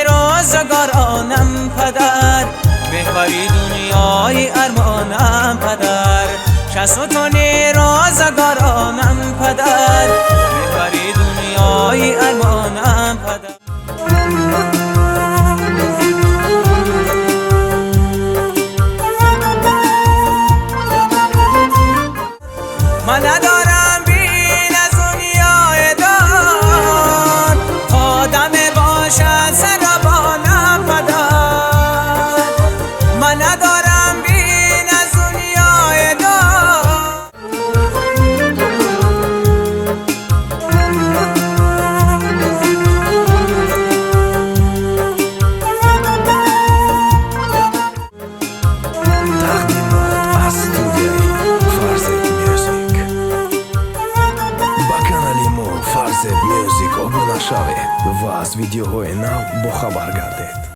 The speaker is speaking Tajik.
Рӯзгоронам падар, меҳвари дунёи армонам падар, шасту рӯзгоронам падар, меҳвари дунёи армонам падар. Ман надорам бин аз дунёи дор, одам бошад сарабонам падар. Ман надорам бин аз дунёи дор. Тақдимот аз студияи Фарзед Мюзик. Ба канали мо Фарзед Мюзик обуна шавед ва аз видеоҳои нав бохабар гардед.